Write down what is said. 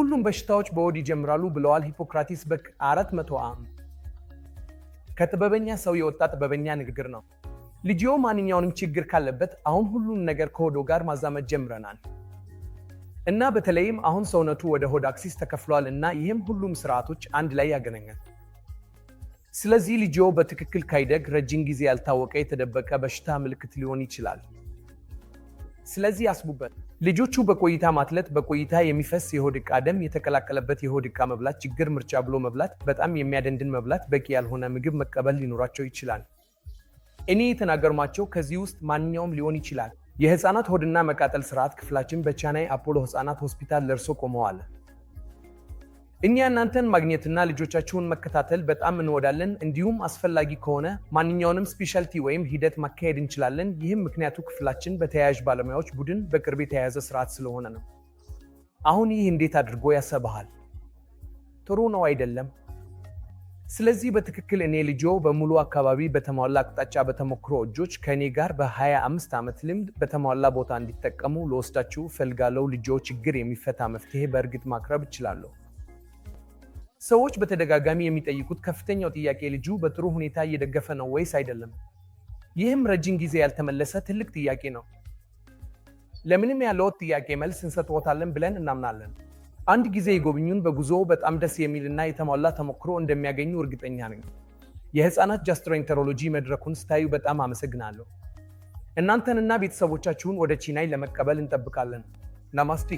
ሁሉም በሽታዎች በሆድ ይጀምራሉ ብለዋል ሂፖክራቲስ በክ 400 ዓ.ም። ከጥበበኛ ሰው የወጣ ጥበበኛ ንግግር ነው። ልጅዎ ማንኛውንም ችግር ካለበት አሁን ሁሉን ነገር ከሆዶ ጋር ማዛመድ ጀምረናል። እና በተለይም አሁን ሰውነቱ ወደ ሆድ axis ተከፍሏል እና ይህም ሁሉም ስርዓቶች አንድ ላይ ያገናኛል። ስለዚህ ልጅዎ በትክክል ካይደግ ረጅም ጊዜ ያልታወቀ የተደበቀ በሽታ ምልክት ሊሆን ይችላል። ስለዚህ ያስቡበት። ልጆቹ በቆይታ ማትለት፣ በቆይታ የሚፈስ የሆድ ዕቃ ደም የተቀላቀለበት የሆድ ዕቃ መብላት ችግር፣ ምርጫ ብሎ መብላት፣ በጣም የሚያደንድን መብላት፣ በቂ ያልሆነ ምግብ መቀበል ሊኖራቸው ይችላል። እኔ የተናገርኳቸው ከዚህ ውስጥ ማንኛውም ሊሆን ይችላል። የህፃናት ሆድና መቃጠል ስርዓት ክፍላችን በቻናይ አፖሎ ህፃናት ሆስፒታል ለእርሶ ቆመዋል። እኛ እናንተን ማግኘትና ልጆቻችሁን መከታተል በጣም እንወዳለን። እንዲሁም አስፈላጊ ከሆነ ማንኛውንም specialty ወይም ሂደት ማካሄድ እንችላለን። ይህም ምክንያቱ ክፍላችን በተያያዥ ባለሙያዎች ቡድን በቅርብ የተያያዘ ስርዓት ስለሆነ ነው። አሁን ይህ እንዴት አድርጎ ያሰብሃል? ጥሩ ነው አይደለም? ስለዚህ በትክክል እኔ ልጆ በሙሉ አካባቢ በተሟላ አቅጣጫ በተሞክሮ እጆች ከእኔ ጋር በ25 ዓመት ልምድ በተሟላ ቦታ እንዲጠቀሙ ልወስዳችሁ እፈልጋለሁ። ልጆ ችግር የሚፈታ መፍትሄ በእርግጥ ማቅረብ እችላለሁ። ሰዎች በተደጋጋሚ የሚጠይቁት ከፍተኛው ጥያቄ ልጁ በጥሩ ሁኔታ እየደገፈ ነው ወይስ አይደለም? ይህም ረጅም ጊዜ ያልተመለሰ ትልቅ ጥያቄ ነው። ለምንም ያለዎት ጥያቄ መልስ እንሰጥዎታለን ብለን እናምናለን። አንድ ጊዜ ይጎብኙን። በጉዞ በጣም ደስ የሚልና የተሟላ ተሞክሮ እንደሚያገኙ እርግጠኛ ነኝ። የህፃናት gastroenterology መድረኩን ስታዩ በጣም አመሰግናለሁ። እናንተንና ቤተሰቦቻችሁን ወደ ቺናይ ለመቀበል እንጠብቃለን። ናማስቴ።